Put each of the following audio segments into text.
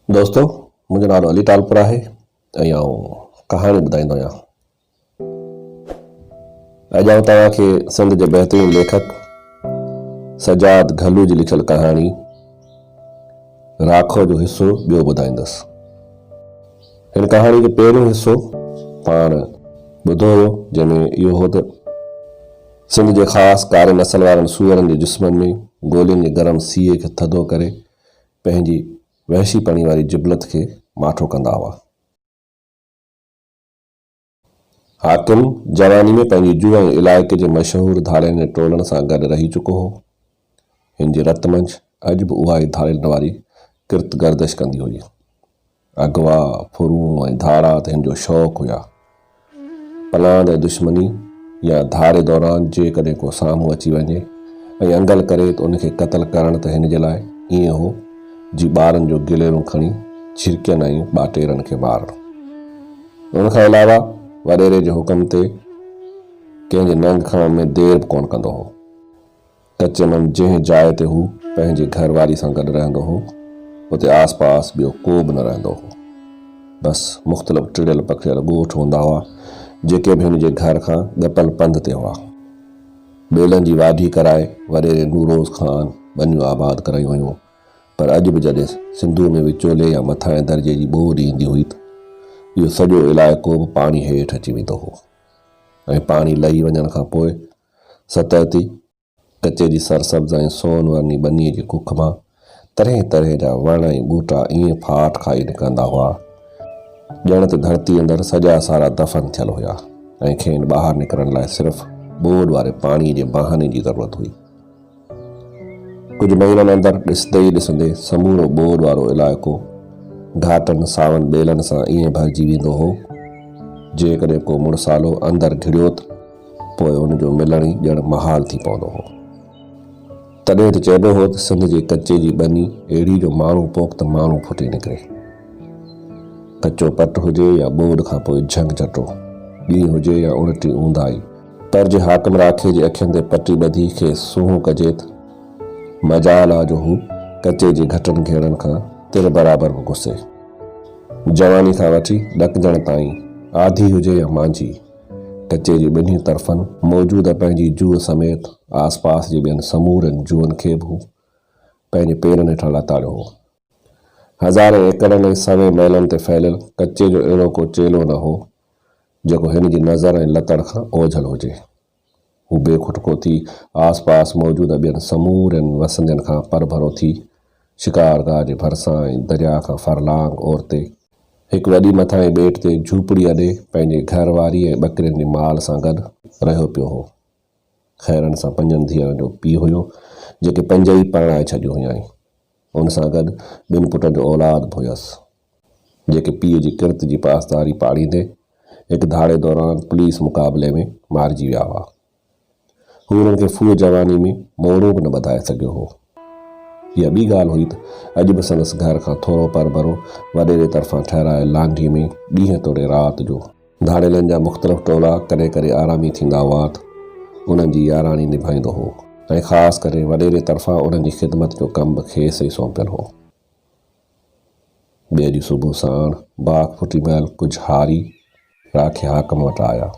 دوستو منهنجو نالو علي ٽالپر آهي ۽ آئون ڪهاڻي ٻڌائيندو آهيان. اڄ آئون توهان کي سنڌ جي بهترين ليکڪ سجاد گهلو جي لکيل ڪهاڻي راکو جو حصو ٻيو ٻڌائيندس. هن ڪهاڻي جو پهريون حصو پاڻ ٻڌو هيو جنهن ۾ اهو هو ته سنڌ جي خاص ڪاري نسل وارن سوئرن جي جسمن ۾ گولين جي گرم سيء کي ٿڌو ڪري پنهنجي وحشي پڻي واري جبلت کي ماٺو ڪندا هئا. حاڪم جواني ۾ پنهنجي جوء ۽ علائقي جي مشهور ڌاڙيلن جي ٽولن سان گڏ رهي چڪو هو. هن جي رت منجهه اڄ به اها ئي ڌاڙيلن واري ڪرت گردش ڪندي هئي. اغوا، ڦرون ۽ ڌاڙا ته هن جو شوق هيا. پلاند ۽ دشمني يا ڌاڙي دوران جيڪڏهن ڪو سامهون اچي وڃي ۽ انگل ڪري ته ان کي قتل ڪرڻ ته هن جي لاء ائين هو جي ٻارن جو گليرون کڻي جهرڪين ۽ ٻاٽيرن کي مارڻ. ان کان علاوه وڏيري جي حڪم تي ڪنهن جي ننگ کڻڻ ۾ دير به ڪونه ڪندو هو. ڪچي من جنهن جاء تي هو پنهنجي گهر واري سان گڏ رهندو هو، اتي آس پاس ٻيو ڪو به نه رهندو هو. بس مختلف ٽڙيل پکڙيل ڳوٺ هوندا هئا، جيڪي به هن جي گهر کان ڳپل پنڌ تي هئا. ٻيلن جي واڍي ڪرائي وڏيري نوروز خان ٻنيون آباد ڪرايون هيون، پر اڄ به جڏهن سنڌوء ۾ وچولي يا مٿانهين درجي جي ٻوڏ ايندي هئي ته اهو سڄو علائقو به پاڻي هيٺ اچي ويندو هو ۽ پاڻي لهي وڃڻ کان پوء ستهتي ڪچي جي سرسبز ۽ سون ورني ٻنيء جي ڪک مان طرحين طرحين جا وڻ ۽ ٻوٽا ائين ڦاٽ کائي نڪرندا هئا، ڄڻ ته ڌرتيء اندر سڄا سارا دفن ٿيل هيا ۽ کين ٻاهر نڪرڻ لاء صرف ٻوڏ واري پاڻيء جي بهاني جي ضرورت هئي. ڪجهه مهينن اندر ڏسندي ئي ڏسندي سمورو ٻوڏ وارو علائقو گهاٽن ساون ٻيلن سان ائين ڀرجي ويندو هو، جيڪڏهن ڪو مڙسالو اندر گهڙيو ته پوء ان جو ملڻ ئي ڄڻ محال ٿي پوندو هو. تڏهن ته چئبو هو ته سنڌ جي ڪچي جي ٻني اهڙي جو ماڻهو پوک ته ماڻهو ڦٽي نڪري. ڪچو پٽ هجي يا ٻوڏ کان پوء جهنگ جهٽو، ڏينهن هجي يا اڻٽي اونداهي، پر جي حاڪم راکي جي اکين تي پٽي ٻڌي کيس سونهون ڪجي ته مجال آ جو هو ڪچي جي گهٽن گهيڙن کان تر برابر به گسي. جواني کان وٺي ڏڪجڻ تائين، آڌي هجي يا مانجهي، ڪچي جي ٻنهي طرفن موجوده پنهنجي جوء سميت آس پاس جي ٻين سمورين جوئن کي به هو پنهنجي پيرن هيٺان لتاڙيو هو. هزارين ايڪڙن ۽ سوين ميلن تي ڦهليل ڪچي جو اهڙو ڪو چيلو نه هو، جيڪو هن جي نظر ۽ لتڙ کان اوجهل هجي. هو بي کٽڪو ٿي آس پاس موجوده ٻين سمورين وسندين کان پرڀرو ٿي شڪارگاهه جي ڀرسان ۽ درياء کان فرلانگ اورتي هڪ وڏي مٿانهين ٻيٽ تي جهوپڙي اڏي پنهنجي گهر واري ۽ ٻڪرين جي مال سان گڏ رهيو پيو هو. خيرن سان پنجن ڌيئرن جو پيء هيو، جيڪي پنجئي پرڻائي ڇڏيون هيائين. ان سان گڏ ٻن پٽن جو اولاد به هيس، جيڪي پيء جي ڪرت جي پاسداري پاڙيندي هڪ ڌاڙي دوران پوليس مقابلي ۾ مارجي ويا هئا. هو انهن کي ڦوهه جواني ۾ موڙو به نه ٻڌائي سگهيو هو. اها ٻي ڳالهه هئي ته اڄ به سندس گهر کان ٿورو پرڀرو وڏيري طرفان ٺهرايل لانڍي ۾ ڏينهن توڙي رات جو ڌاڙيلن جا مختلف ٽولا ڪڏهن ڪڏهن آرامي ٿيندا هئا ته انهن جي ياراڻي نڀائيندو هو ۽ خاص ڪري وڏيري طرفان انهن جي خدمت جو ڪم به کيس ئي سونپيل هو. ٻئي ڏينهن صبح ساڻ باک ڦٽي مهل ڪجهه هاري راکي حاڪم وٽ آيا.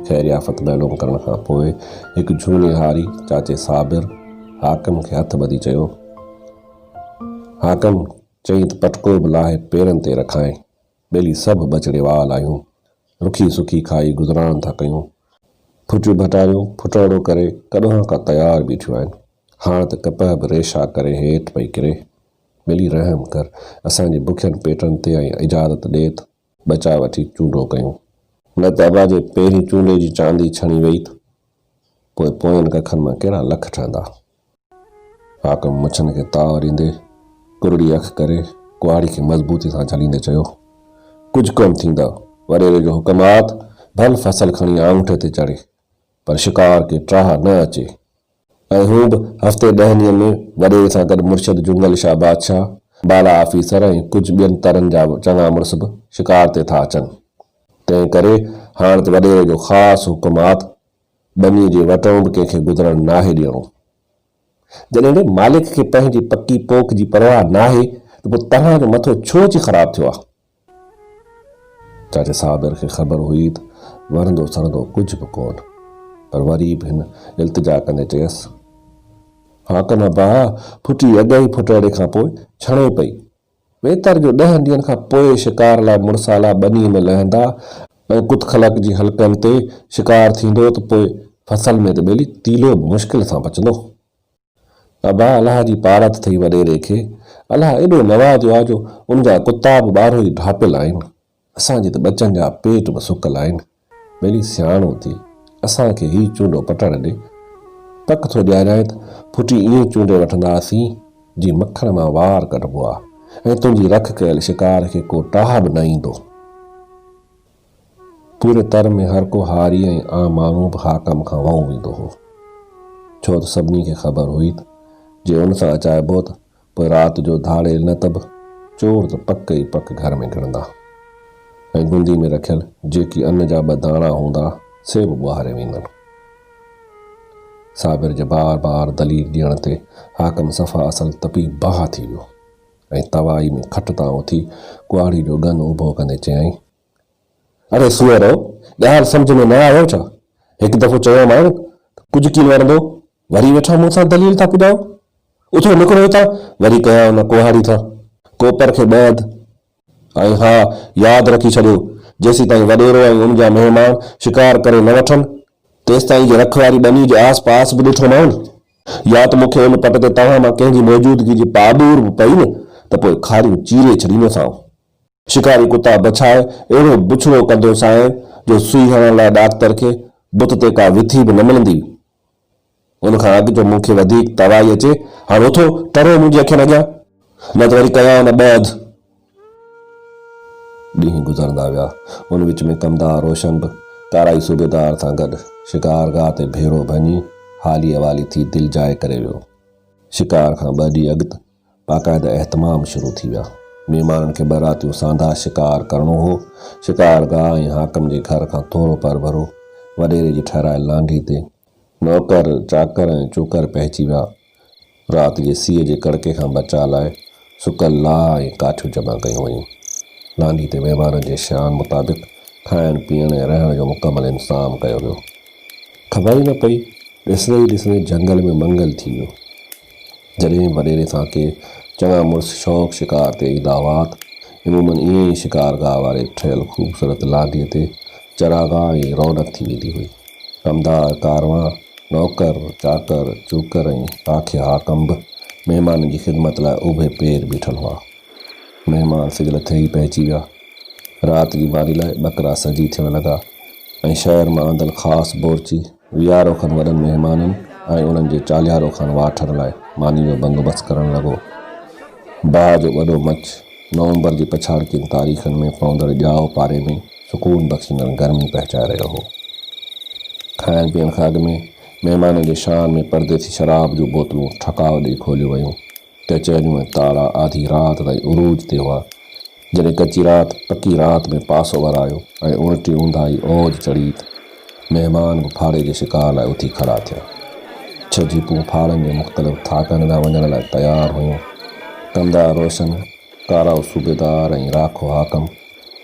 خيريافت معلوم ڪرڻ کان پوء هڪ جهوني هاري چاچي صابر حاڪم کي هٿ ٻڌي چيو، حاڪم چئين ته پٽڪو به لاهي پيرن تي رکانء. ٻيلي سڀ ٻچڙيوال آهيون، رکي سکي کائي گذران ٿا ڪيون. ڦٽيون ڀٽاريون ڦٽوڙو ڪري ڪڏهن کان تيار بيٺيون آهن. هاڻ ته ڪپهه به ريشا ڪري هيٺ پئي ڪري. ٻيلي رحم ڪر، اسان جي بکين پيٽن تي ۽ اجازت ڏي ته ٻچا وٺي چونڊو ڪيون. نه ته ابا جي پهرين چونڊي جي چاندي ڇڻي وئي ته پوء پوين ڪکن مان ڪهڙا لک ٺهندا. حاڪم مڇن کي تاء ڏيندي ڪرڙي اک ڪري ڪهاڙي کي مضبوطي سان جهليندي چيو، ڪجهه ڪونه ٿيندء، وڏيري جو حڪم آ ته ڀل فصل کڻي آڱوٺي تي چڙهي، پر شڪار کي ٽاهه نه اچي. ۽ هو به هفتي ڏهن ڏينهن ۾ وڏيري سان گڏ مرشد جنگل شاهه بادشاهه، بالا آفيسر ۽ ڪجهه ٻين ترن جا چڱا مڙس به شڪار تي ٿا اچن. تنهن ڪري هاڻ ته وڏيري جو خاص حڪم آ ته ٻنيء جي وٽئون به ڪنهن کي گذرڻ ناهي ڏيڻو. جڏهن مالڪ کي پنهنجي پڪي پوک جي پرواهه ناهي ته پوء توهان جو مٿو ڇو اچي خراب ٿيو آ؟ چاچي صابر کي خبر هئي ته ورندو سرندو ڪجهه به ڪونه، پر وري به هن التجا ڪندي چيس، حاڪم ابا، ڦٽي اڳ ئي ڦٽهڙي کان پوء ڇڻي پئي. ويتر جو ڏهن ڏينهن کان پوء شڪار لاء مڙسالا ٻنيء ۾ لهندا ۽ ڪت خلق جي حلقن تي شڪار ٿيندو ته پوء فصل ۾ ته ٻيلي تيلو به مشڪل سان بچندو. ابا الله جي پارت ٿئي وڏيري کي، الله ايڏو نوازيو آ جو ان جا ڪتا به ٻارهو ئي ڍاپيل آهن، اسان جي ته ٻچن جا پيٽ به سڪل آهن، ٻيلي سياڻو ٿي، اسان کي هي چونڊو پٽڻ ڏي، پڪ ٿو ڏياريانء ته ڦٽي ائين چونڊي وٺنداسين جيئن مکڻ مان وار ڪڍبو آ ۽ تنهنجي رک ڪيل شڪار کي ڪو ٽاهه به نه ايندو. پوري تر ۾ هر ڪو هاري ۽ عام ماڻهو به حاڪم کان وئون ويندو هو. ڇو ته سڀني کي خبر هئي ته جي ان سان اچائبو ته پوء رات جو ڌاڙيل نه ته به چور ته پڪ ئي پڪ گهر ۾ گهڙندا ۽ گندي ۾ رکيل جيڪي ان جا ٻه داڻا هوندا سي به ٻهاري ويندن. صابر جي بار بار دليل ڏيڻ تي حاڪم صفا اصل تپي باهه ٿي ويو. ۽ توائي ۾ کٽ تان اٿي ڪهاڙي جو ڳن اڀو ڪندي چيائين، اڙي سوئرو، ڳالهه سمجهه ۾ نه آيو ڇا؟ هڪ دفعو چيومانء ته ڪجهه ڪين ورندو، وري ويٺا مون سان دليل ٿا پڄايو. اٿو نڪرو هتان، وري ڪيانء ان ڪهاڙي سان ڪوپر کي ٻڌ. ۽ ها، ياد رکي ڇڏيو، جيسيتائين وڏيرو ۽ ان جا مهمان شڪار ڪري نه وٺن، تيستائين جي رک واري ٻني جي آس پاس به ڏٺومانء نه. يا ته مون کي ان پٽ تي توهان مان ڪنهن جي موجودگي جي پاٻور به پئي نه ته پوء کاريون چيري ڇڏيندوسانء. شڪاري ڪتا بڇائي اهڙو بڇڙو ڪندوسانء جو سوئي هڻڻ لاء ڏاڪتر کي بت تي ڪا وٿي به نه ملندي. ان کان اڳ جو مون کي وڌيڪ توائي اچي، هاڻ اٿو، ٽرو منهنجي اکين اڳيان، نه ته وري ڪيانء نه ٻڌ. ڏينهن گذرندا ويا. ان وچ ۾ ڪمدار روشن به ڪارائي صوبيدار سان گڏ شڪارگاهه تي ڀيرو ڀڃي حالي احوالي ٿي دل جاء ڪري ويو. شڪار کان ٻه ڏينهن اڳ ته باقاعده اهتمام شروع ٿي ويا. مهمانن کي ٻه راتيون سانده شڪار ڪرڻو هو. شڪارگاهه ۽ حاڪم جي گهر کان ٿورو پرڀرو وڏيري جي ٺهرايل لانڍي تي نوڪر، چاڪر ۽ چوڪر پهچي ويا. رات جي سيء جي ڪڙڪي کان بچاء لاء سڪل لاهه ۽ ڪاٺيون جمع ڪيون ويون. لانڍي تي مهمانن جي شان مطابق کائڻ پيئڻ ۽ رهڻ جو مڪمل انتظام ڪيو ويو. خبر ئي نه پئي، ڏسندي ئي ڏسندي جهنگل ۾ منگل ٿي ويو. جڏهن به وڏيري سان ڪي چڱا مڙس شوق شڪار تي ايندا هئا ته عموماً ائين ئي شڪارگاهه واري ٺهيل خوبصورت لانڍيء تي چراگاهه ۽ رونق ٿي ويندي هئي. ڪمدار، ڪاروان، نوڪر، چاڪر، چوڪر ۽ آکي حاڪم به مهمانن جي خدمت لاء اڀي پير بيٺل هئا. مهمان سج لٿي ئي پهچي ويا. رات جي ماني لاء ٻڪرا سجي ٿيڻ لڳا ۽ شهر مان آندل خاص بورچي ويهارو کن وڏن مهمانن ۽ انهن جي چاليهارو کن واٺن لاء ماني جو بندوبست ڪرڻ لڳو. باهه جو وڏو مچ نومبر جي پڇاڙڪين تاريخن ۾ پوندڙ ڄائو پاري ۾ سڪون بخشيندڙ گرمي پهچائي رهيو هو. کائڻ پيئڻ کان اڳ ۾ مهمانن جي شان ۾ پرديسي شراب جون بوتلون ٺڪاء ڏئي کوليون ويون. ڪچهريون ۽ تاڙا آڌي رات تائين عروج تي هئا. جڏهن ڪچي رات پڪي رات ۾ پاسو ورايو ۽ اڻٽي اونداهي اوج چڙهي ته مهمان به ڦاڙي جي شڪار لاء اٿي کڙا ٿيا. ڇهه جيپون ڦاڙن جي مختلف ٿاڪن ڏانهن وڃڻ لاء تيار هيون. ڪمدار روشن، ڪارائو صوبيدار ۽ راکو حاڪم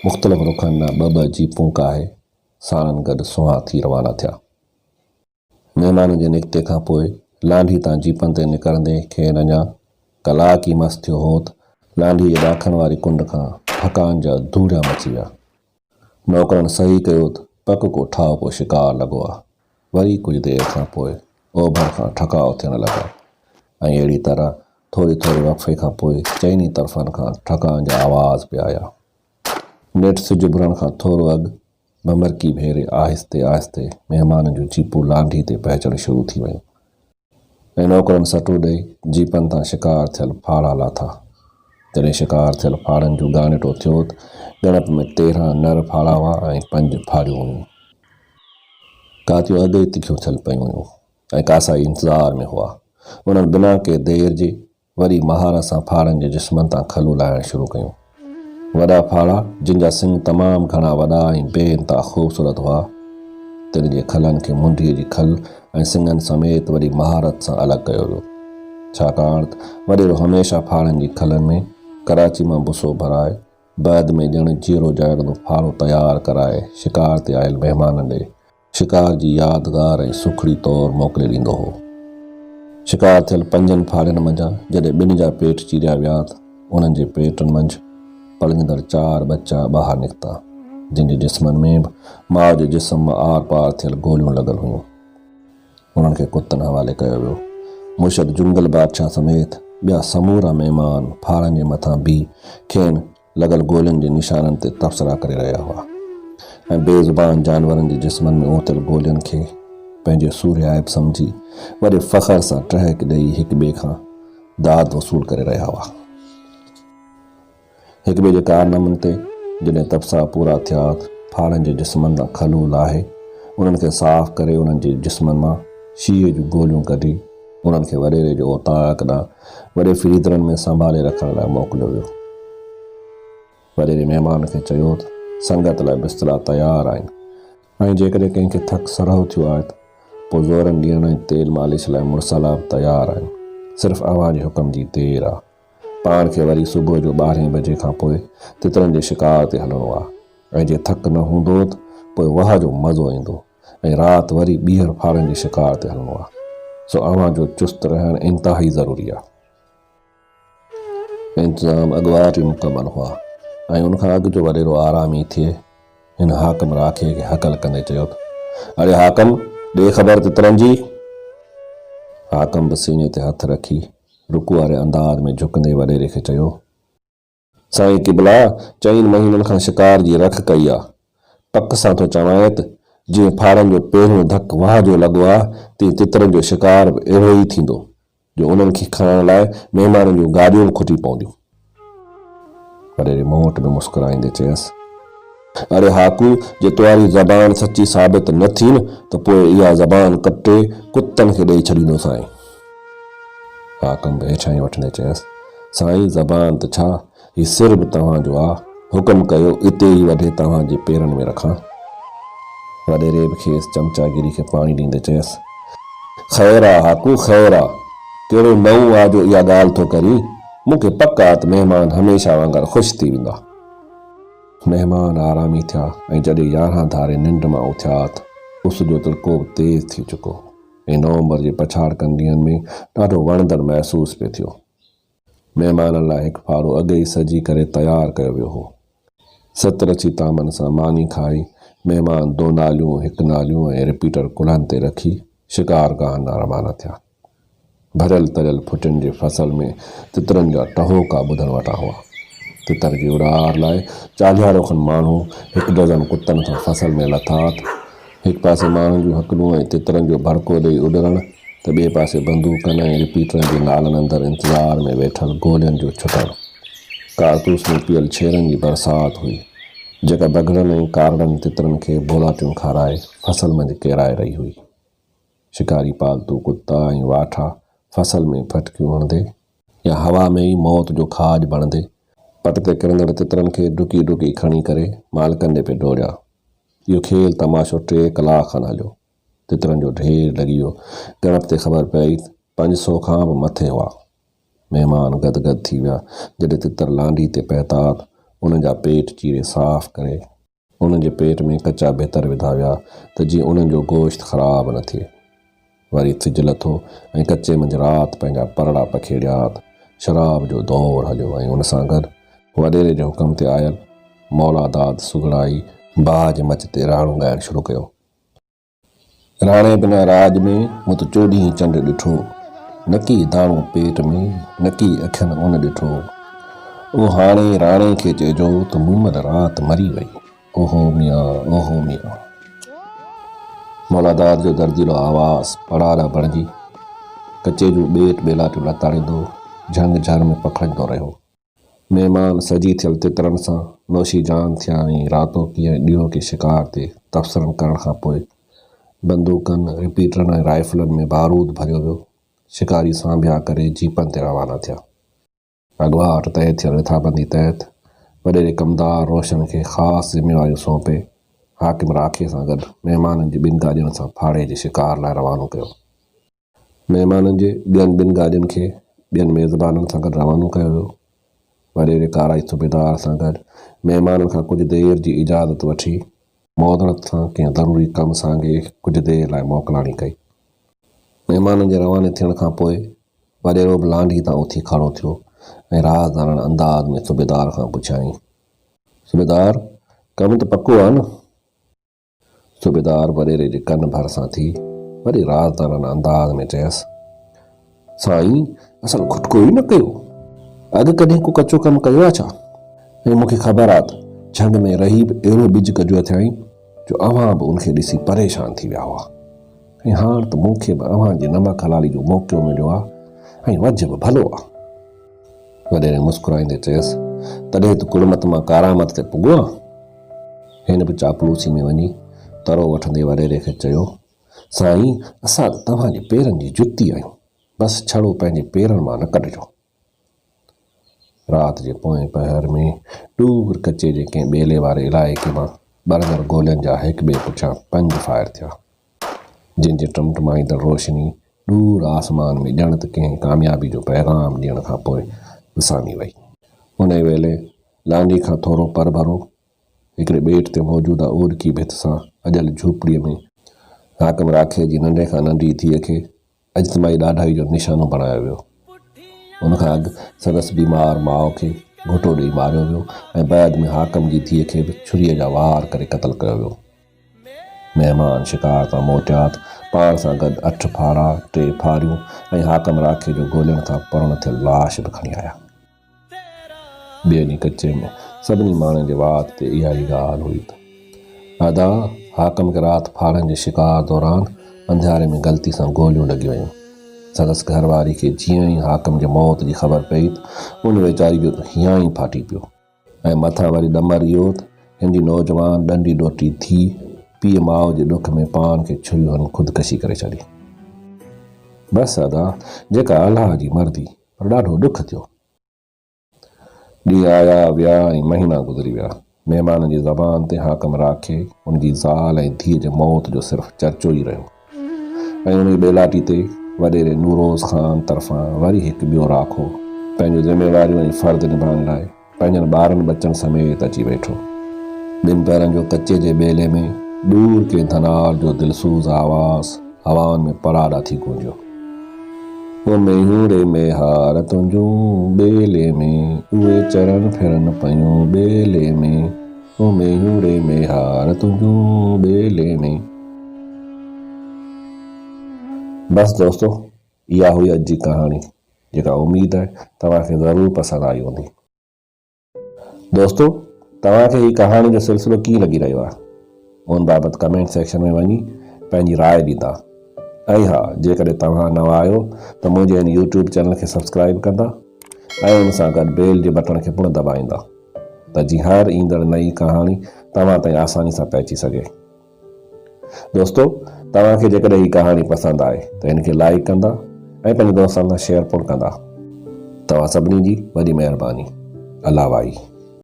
مختلف رخن ڏانهن ٻه ٻه جيپون ڪاهي ساڻن گڏ سونهان ٿي روانا ٿيا. مهمانن جي نڪتي کان پوء لانڍي تان جيپن تي نڪرندي کين اڃا ڪلاڪ ئي مس ٿيو هو ته لانڍي جي ڏاکڻ واري ڪنڊ کان ڦڪان جا ڌوڙيا مچي ويا. نوڪرن صحيح ڪيو ته پڪ ڪو ٺاهوڪو شڪار لڳو آ. وري ڪجهه دير کان پوء اوڀر کان ٺڪاء ٿيڻ لڳا ۽ اهڙي طرح ٿوري ٿوري وقفي کان پوء چئني طرفن کان ٺڪائن جا آواز پئي آيا. نيٺ سج اڀرڻ کان ٿورو اڳ ڀنڀرڪي ڀيري آهستي آهستي مهمانن جون جيپون لانڍي تي پهچڻ شروع ٿي ويون ۽ نوڪرن سٽون ڏئي جيپن تان شڪار ٿيل ڦاڙها لاٿا. جڏهن شڪار ٿيل ڦاڙهن جو ڳاڻيٽو ٿيو ته ڳڻپ ۾ 13 نر ڦاڙها هئا ۽ پنج ڦاڙهيون هيون. ڪاتيون اڳ ئي تکيون ٿيل پيون هيون ۽ ڪاسائي انتظار ۾ هئا. انهن بنا ڪنهن دير جي وڏي مهارت سان ڦاڙهن جي جسمن تان کلون لاهڻ شروع ڪيون. وڏا ڦاڙها، جن جا سڱ تمام گهڻا وڏا ۽ بي انتها خوبصورت هئا، تن جي کلن کي منڍيء جي کل ۽ سڱن سميت وڏي مهارت سان الڳ ڪيو ويو. ڇاڪاڻ ته وڏيرو هميشه ڦاڙهن جي کلن ۾ ڪراچي مان بسو ڀرائي، بعد ۾ ڄڻ جيئرو جاڳندو ڦاڙهو تيار ڪرائي شڪار تي آيل مهمانن ڏي شڪار جي يادگار ۽ سوکڙي طور موڪلي ڏيندو هو. شڪار ٿيل پنجن ڦاڙهن منجهان جڏهن ٻن جا پيٽ چيريا ويا ته انهن جي پيٽن منجهه پلجندڙ چار ٻچا ٻاهر نڪتا، جن جي جسمن ۾ به ماء جي جسم مان آر پار ٿيل گوليون لڳل هيون. انهن کي ڪتن حوالي ڪيو ويو. مرشد جنگل بادشاهه سميت ٻيا سمورا مهمان ڦاڙهن جي مٿان بيهي کين لڳل گولين جي نشانن تي تبصرا ڪري رهيا هئا ۽ بي زبان جانورن جي جسمن ۾ اوتيل گولين کي پنهنجي سورهيائپ سمجهي وڏي فخر سان ٽهڪ ڏيئي هڪ ٻئي کان داد وصول ڪري رهيا هئا. هڪ ٻئي جي ڪارنامن تي جڏهن تبصرا پورا ٿيا ته ڦاڙهن جي جسمن تان کلون لاهي انهن کي صاف ڪري انهن جي جسمن مان شيهي جون گوليون ڪڍي انهن کي وڏيري جي اوطاق ڏانهن وڏي فريزرن ۾ سنڀالي رکڻ لاء موڪليو ويو. وڏيري مهمان کي چيو ته سنگت لاء بسترا تيار آهن ۽ جيڪڏهن ڪنهن کي ٿڪ سرهو ٿيو آهي ته پوء زورن ڏيڻ ۽ تيل مالش لاء مڙسالا به تيار آهن. صرف اوهان جي حڪم جي دير آ. پاڻ کي وري صبح جو ٻارهين بجي کان پوء تترن جي شڪار تي هلڻو آ ۽ جي ٿڪ نه هوندو ته پوء واهه جو مزو ايندو ۽ رات وري ٻيهر ڦاڙهن جي شڪار تي هلڻو آ. سو اوهان جو چست رهڻ انتهائي ضروري آ. انتظام اڳواٽ ئي مڪمل هئا ۽ ان کان اڳ جو وڏيرو آرامي ٿئي، هن حاڪم راکي کي هڪل ڪندي چيو ته، اڙي حاڪم، ڏي خبر تترن جي! حاڪم به سيني تي هٿ رکي رڪوع واري انداز ۾ جهڪندي وڏيري کي چيو. سائين قبلا، چئن مهينن کان شڪار جي رک ڪئي آ. پڪ سان ٿو چوانء ته جيئن ڦاڙهن جو پهريون ڌڪ واهه جو لڳو آ، تيئن تترن جو شڪار به اهڙو ئي ٿيندو. جو انهن کي کڻڻ لاء مهمانن جون گاڏيون به کٽي پونديون. وڏيري موٽ ۾ مسڪرائيندي چيس. اڙي هاڪو، جي توهاري زبان سچي ثابت نه ٿي نه ته پوء اها زبان ڪٽي ڪتن کي ڏيئي ڇڏيندوسانء. حاڪم به هيٺاهين وٺندي چيس، سائين زبان ته ڇا، هي سر به توهان جو آ، حڪم ڪيو اتي ئي وڍي توهان جي پيرن ۾ رکان. وڏيري به کيس چمچاگيري کي پاڻي ڏيندي چيس، خير آ هاڪو خير آ، ڪهڙو نئون آ جو اها ڳالهه ٿو ڪرين، مون کي پڪ آ ته مهمان هميشه وانگر خوش ٿي ويندا. مهمان آرامي ٿيا ۽ جڏهن يارهن ڌاري ننڊ مان اٿيا ته اس جو تڙڪو به تيز ٿي چڪو هو ۽ نومبر جي پڇاڙڪن ڏينهن ۾ ڏاڍو وڻندڙ محسوس پئي ٿيو. مهمانن لاء هڪ ڦاڙهو اڳ ئي سجي ڪري تيار ڪيو ويو هو. ست رڇي طعامن سان ماني کائي، مهمان دوناليون، هڪ ناليون ۽ رپيٽر ڪلهن تي رکي شڪار گاهن ڏانهن روانا ٿيا. ڀريل تريل ڦٽين جي فصل ۾ تترن جا ٽهوڪا ٻڌڻ وٽان هئا. تتر جي اڏار لاء چاليهارو کن ماڻهو هڪ ڊزن ڪتن سان فصل ۾ لٿا ته هڪ پاسي ماڻهن جون هڪلون ۽ تترن جو ڀڙڪو ڏيئي اڏرڻ ته ٻئي پاسي بندوقن ۽ رپيٽرن جي نالن اندر انتظار ۾ ويٺل گولين جو ڇٽڻ. ڪارتوس ۾ پيل ڇيرن جي برسات هئي، جيڪا بگهڙن ۽ ڪارڙن تترن کي بولاٽيون کارائي فصل منجهه ڪيرائي رهي هئي. شڪاري پالتو ڪتا ۽ واٺا فصل ۾ ڦٽڪيون هڻندي يا هوا ۾ ئي موت جو کاڄ بڻندي پٽ تي ڪرندڙ تترن کي ڊڪي ڊڪي کڻي ڪري مالڪن ڏي پئي ڊوڙيا. اهو کيل تماشو ٽي ڪلاڪ کن هليو. تترن جو ڍير لڳي ويو. ڳڻپ تي خبر پئي ته 500 کان به مٿي هئا. مهمان گد گد ٿي ويا. جڏهن تتر لانڍي تي پهتا ته انهن جا پيٽ چيري صاف ڪري انهن جي پيٽ ۾ ڪچا ڀتر وڌا ويا ته جيئن انهن جو گوشت خراب نه ٿئي. وري سج لٿو ۽ ڪچي منجهه رات پنهنجا پرڙا پکيڙيا ته شراب جو دور هليو ۽ ان سان گڏ وڏيري جي حڪم تي آيل مولا داد سگهڙائي باهه جي مچ تي راڻو ڳائڻ شروع ڪيو. راڻي بنا راڄ ۾ مون ته چوڏهين چنڊ ڏٺو، نڪي داڻو پيٽ ۾، نڪي اکين ان ڏٺو. او هاڻي راڻي کي چئجو ته مومل رات مري وئي. اوهو ميان، اوهو ميان. مولاداد جو درديلو آواز پڙاڏا بڻجي ڪچي جون ٻيٽ ٻيلاٽيون لتاڙيندو جهنگ جهر ۾ پکڙجندو رهيو. مهمان سجي ٿيل تترن سان نوشي جان ٿيا ۽ راتوڪي ۽ ڏينهوڪي شڪار تي تبصرن ڪرڻ کان پوء بندوقن، رپيٽرن ۽ رائفلن ۾ بارود ڀريو ويو. شڪاري سانڀيا ڪري جيپن تي روانا ٿيا. اڳواٽ طئي ٿيل رٿابندي تحت وڏيري ڪمدار روشن کي خاص ذميواريون سونپي حاڪم راکي سان گڏ مهمانن جي ٻن گاڏين سان ڦاڙهي جي شڪار لاء روانو ڪيو. مهمانن جي ٻين ٻن گاڏين کي ٻين ميزبانن سان گڏ روانو ڪيو ويو. وڏيري ڪارائي صوبيدار سان گڏ مهمانن کان ڪجهه دير جي اجازت وٺي، معذرت سان ڪنهن ضروري ڪم سانگي ڪجهه دير لاء موڪلاڻي ڪئي. مهمانن جي رواني ٿيڻ کان پوء وڏيرو به لانڍي تان اٿي کڙو ٿيو ۽ رازدارانه انداز ۾ صوبيدار کان پڇيائين، صوبيدار، ڪم ته پڪو آ نه؟ صوبيدار وڏيري جي ڪن ڀرسان ٿي وڏي رازدارانه انداز ۾ چيس، سائين، اصل کٽڪو ئي نه ڪيو. اڳ ڪڏهن ڪو ڪچو ڪم ڪيو آ ڇا؟ ۽ مون کي خبر آ ته جهنگ ۾ رهي به اهڙو ٻج ڪڍيو اٿيائين جو اوهان به ان کي ڏسي پريشان ٿي ويا هئا. ۽ هاڻ ته مون کي به اوهان جي نمڪ حلالي جو موقعو مليو آ ۽ وجهه به ڀلو آ. وڏيري مسڪرائيندي چيس، تڏهن ته ڪڙمت مان ڪارآمد تي پڳو آن. هن به چاپلوسي ۾ وڃي ترو وٺندي وڏيري کي چيو، سائين اسان ته توهان جي پيرن جي جتي آهيون، بس ڇڙو پنهنجي پيرن مان نه ڪڍجو. رات جي پوئين پهر ۾ ڏور ڪچي جي ڪنهن ٻيلي واري علائقي مان ٻرندڙ گولين جا هڪ ٻئي پٺيان پنج فائر ٿيا، جن جي ٽمٽمائيندڙ روشني ڏور آسمان ۾ ڄڻ ته ڪنهن ڪاميابي جو پيغام ڏيڻ کان پوء وسامي وئي. انهيء ويلي لانڍي کان ٿورو پرڀرو هڪڙي ٻيٽ تي موجوده اوڏڪي ڀت سان اڏيل جهوپڙيء ۾ حاڪم راکي جي ننڍي کان ننڍي ڌيء کي اجتماعي ڏاڍائي جو نشانو بڻايو ويو. ان کان اڳ سندس بيمار ماء کي گهٽو ڏيئي ماريو ويو ۽ بعد ۾ حاڪم جي ڌيء کي به ڇريء جا وار ڪري قتل ڪيو ويو. مهمان شڪار تان موٽيا ته پاڻ سان گڏ اٺ ڦارا، ٽي ڦاريون ۽ حاڪم راکي جو گولين کان پرڻ ٿيل لاش به کڻي آيا. ٻئي ڏينهن ڪچي ۾ سڀني ماڻهن جي وات تي اها ئي ڳالهه هئي ته، ادا، حاڪم کي رات ڦاڙهن جي شڪار دوران انڌياري ۾ غلطي سان گوليون لڳي ويون. سندس گهر واري کي جيئن ئي حاڪم جي موت جي خبر پئي ته ان ويچاري جو ته هيانء ئي ڦاٽي پيو. ۽ مٿان وري ڏمر اهو ته هن جي نوجوان ڏنڊي ڏوهٽي ڌيء پيء ماء جي ڏک ۾ پاڻ کي ڇريون هڻي خودڪشي ڪري ڇڏي. بس ادا، جيڪا الله جي مرضي، پر ڏاڍو ڏک ٿيو. ڏينهن آيا ويا ۽ مهينا گذري ويا. مهمانن جي زبان تي حاڪم راکي، ان جي زال ۽ ڌيء جي موت جو صرف چرچو ئي رهيو ۽ انهيء ٻيلاٽي تي وڏيري نوروز خان طرفان وري هڪ ٻيو راکو پنهنجون ذميواريون ۽ فرض نڀائڻ لاء پنهنجن ٻارن ٻچن سميت اچي ويٺو. ٻن پهرن جو ڪچي جي ٻيلي ۾ ڏور ڪنهن ڌنار جو دلسوز آواز هوائن ۾ پڙاڏا ٿي گونجيو. او مينهون ري ميهار تنهنجون ٻيلي ۾، اهي چرن ڦرن پيون ٻيلي ۾، او مينهون ري ميهار تنهنجون ٻيلي ۾. بس دوستو اها هئي اڄ جي ڪهاڻي جيڪا اميد آهي توهان کي ضرور پسند آئي هوندي. دوستو توهان کي هي ڪهاڻي جو سلسلو ڪيئن لڳي رهيو آهي ان بابت ڪمينٽ سيڪشن ۾ وڃي پنهنجي راء ڏيندا ۽ ها جيڪڏهن توهان نوان آهيو ته منهنجي هن يوٽيوب چينل کي سبسڪرائيب ڪندا ۽ ان سان گڏ بيل جي بٽڻ کي پڻ دٻائيندا ته جيئن هر ايندڙ نئين ڪهاڻي توهان تائين آساني سان پهچي سگهي. دوستو توهان کي جيڪڏهن هي ڪهاڻي پسند آئي ته هن کي لائيڪ ڪندا ۽ پنهنجي دوستن سان شيئر پڻ ڪندا. توهان سڀني جي وڏي مهرباني. الله واهي.